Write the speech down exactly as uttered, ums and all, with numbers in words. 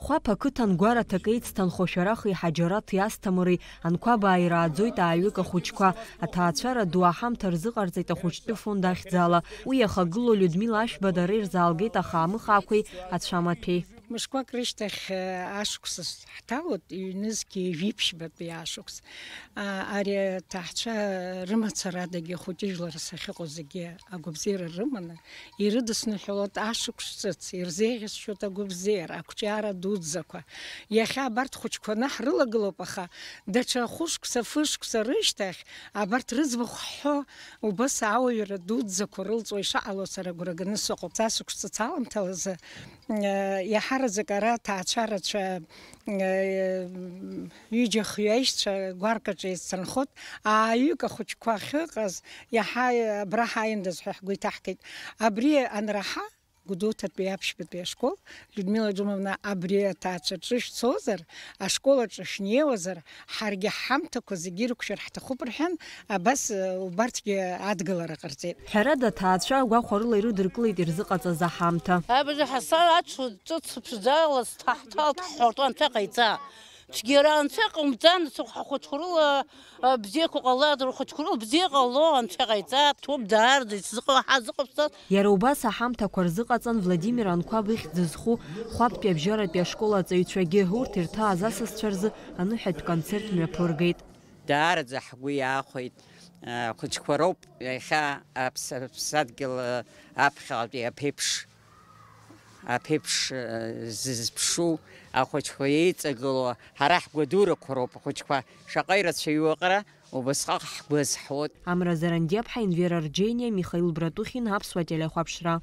Хәаԥ ақыҭан гәараҭак еицҭанхо Шәарахи Ҳаџьараҭи Асҭамыри Анқәабаа ирааӡоит ааҩык ахәыҷқәа. Аҭаацәара ду аҳамҭа рзыҟарҵеит ахәыҷтәы фонд ахьӡала. Уи иахагылоу Людмила Ашәба дара ирзаалгеит ахаамыхаақәеи ацәамаҭәеи. Мышқәак рышьҭахь, э, ашықәс ҳҭалоит, ҩнызқьи жәиԥшьбатәи ашықәс. А, ари аҭаацәа рымацарадагьы хәыҷыжәлара сахьыҟоу зегьы агәабзиара рыманы, ирыдысныҳәалоит ашықәс ҿыц, ирзеиӷьасшьоит агәабзиара, ақәҿиара дуӡӡақәа. Иахьа абарҭ хәыҷқәаны ҳрылагылоуп, аха даҽа хәышықәса, фышықәса рышьҭахь абарҭ рыӡбахә ҳҳәо, убас ауаҩра дуӡӡақәа рылҵуа ишаҟало сара агәра ганы сыҟоуп. Са сықәсҵац аламҭалазы, э, иаҳараӡак ара аҭаацәарацәа, э, ҩыџьа хҩаишьцәа гәарк аҿы еицрынхоит, ааҩык ахәыҷқәа ахьыҟаз, иаҳа абра ҳааиндаз ҳәа ҳгәы иҭаҳкит. Абри анраҳа, Гәдоуҭатәи аԥшьбатәи ашкол, Людмила Џьумовна, абри аҭаацәа аҿы шәцозар, ашкол аҿы шәнеиуазар, ҳаргьы ҳҳамҭақәа зегьы ирықәшәар ҳҭахуп рҳәан, абас, э, убарҭгьы адгылара ҟарҵеит. Ҳәарада, аҭаацәа агәахәарыла ирыдыркылеит ирзыҟаҵаз аҳамҭа. Абыржәы ҳасса аҽу ҿыц ԥшӡала сҭаҳҭалт ҳҳәартә анцәа ҟаиҵа. Цәгьара анцәа ҟаумҵан, сыхә ҳахәыҷқәа рыла, а, бзиақәа ҟалар, рхәыҷқәа рыла бзиа ҟало, анцәа ҟаиҵа, ҭоуп даараӡа исзыҟоу ҳазыҟаԥҵаз. Иара убас аҳамҭақәа рзыҟаҵан Владимир Анқәаб ихьӡ зху Хәаԥтәи абжьаратәи ашкол аҵаҩцәагьы. Урҭ ирҭааз асасцәа рзы аныҳәатә концерт мҩаԥыргеит. Даараӡа ҳгәы иаахәеит, а, ахәыҷқәа роуп иахьа аԥс-, аԥсадгьыл, а, аԥхьаҟатәи аԥеиԥш, аԥеиԥш, а, зызԥшу ахәыҷқәа еиҵагылоу ҳара ҳгәадурақәа роуп. Ахәыҷқәа шаҟа ирацәаҩу аҟара убасҟак ҳгәы азҳауеит. Амра Зарандиаԥҳа, Енвер Арџьениа, Михаил Братухин, Аԥсуа телехәаԥшра.